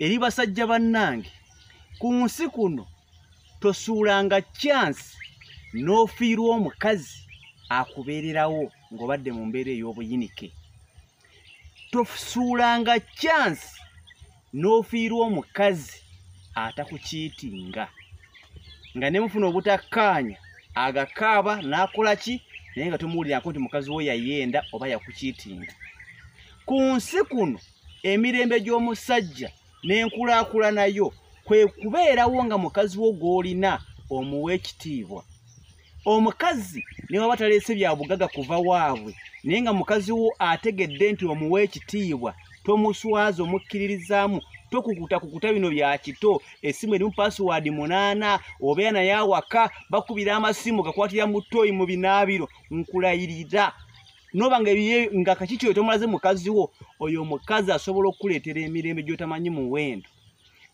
Eri basajja bannange, ku nsi kuno tosuulanga chance n'ofiirwa omukazi akubeererawo ng'obadde mu mbeera ey'obuyinike. Tosuulanga chance n'ofiirwa omukazi atakukiitinga, nga ne mufuna obutakkaanya agakaaba n'akola ki, naye nga tomuwulirako nti mukazi wo yayenda oba yakukiitinga. Ku nsi kuno emirembe gy'omusajja n'enkulaakulana yo kwe kubeerawo nga mukazi wo gw'olina omuwa ekitiibwa. Omukazi ne waba taleese bya bugagga kuva waabwe, naye nga mukazi wo ategedde nti omuwa ekitiibwa, tomuswaza, omukkiririzaamu, tokukutakukuta bino bya kito, essimu erimu password 8, obeera naye awaka, bakubira amasimu gakwatira mu ttooyi mu binaabiro, nkulayirira. Noba nga ebiye, nga kakiki oyo tomulaze mukazi wo, oyo omukazi asobola okukuleetera emirembe gy'otamanyi muwendo.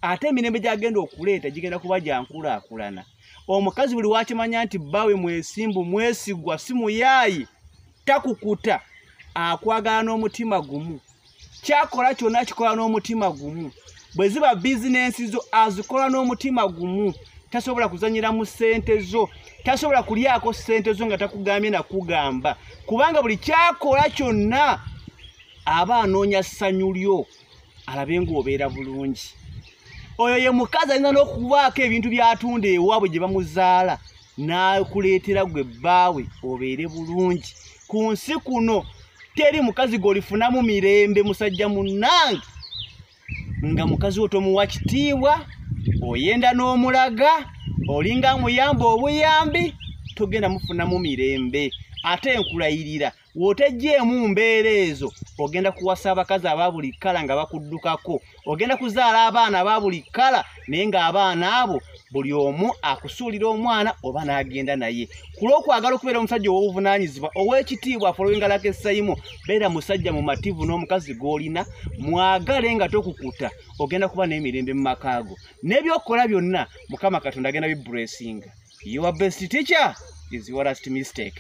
Ate emirembe gy'agenda okuleeta gigenda kuba gya nkulaakulana. Omukazi buli w'akimanya nti bbaawe mwesimbu, mwesigwa, si muyaayi, takukuta, akwagala n'omutima gumu. Ky'akola kyonna akikola n'omutima gumu. Bwe ziba bizinensi zo azikola n'omutima gumu. Tasobola kuzannyira mu ssente zo, tasobola kulyako ssente zo nga takugambye na kugamba, kubanga buli ky'akola kyonna aba anoonya ssanyu lyo, alabe ng'obeera bulungi. Oyo ye mukazi alina n'okubaako ebintu by'atunda ewaabwe gye bamuzaala, n'akuleetera gwe bbaawe obeere bulungi. Ku nsi kuno teri mukazi gw'olifunamu mirembe musajja munnange nga mukazi wo tomuwa kitiibwa, oyenda n'omulaga, olinga amuyamba obuyambi, togenda mufunamu mirembe. Ate nkulayirira, w'otegyeemu mbeera ezo, ogenda kuwasa abakazi aba buli kkala nga bakuddukako, ogenda kuzaala abaana aba buli kkala, naye ng'abaana abo buli omu akusuulira omwana oba n'agenda naye. Ku lw'okwagala okubeera omusajja ow'obuvunaanyizibwa, ow'ekitiibwa, following like Saimo, beera musajja mumativu n'omukazi gw'olina, mwagale nga tokukuta, ogenda kuba n'emirembe mu maka go. N'ebyokukola byonna Mukama Katonda agenda bibulesinga. Your best teacher is your last mistake.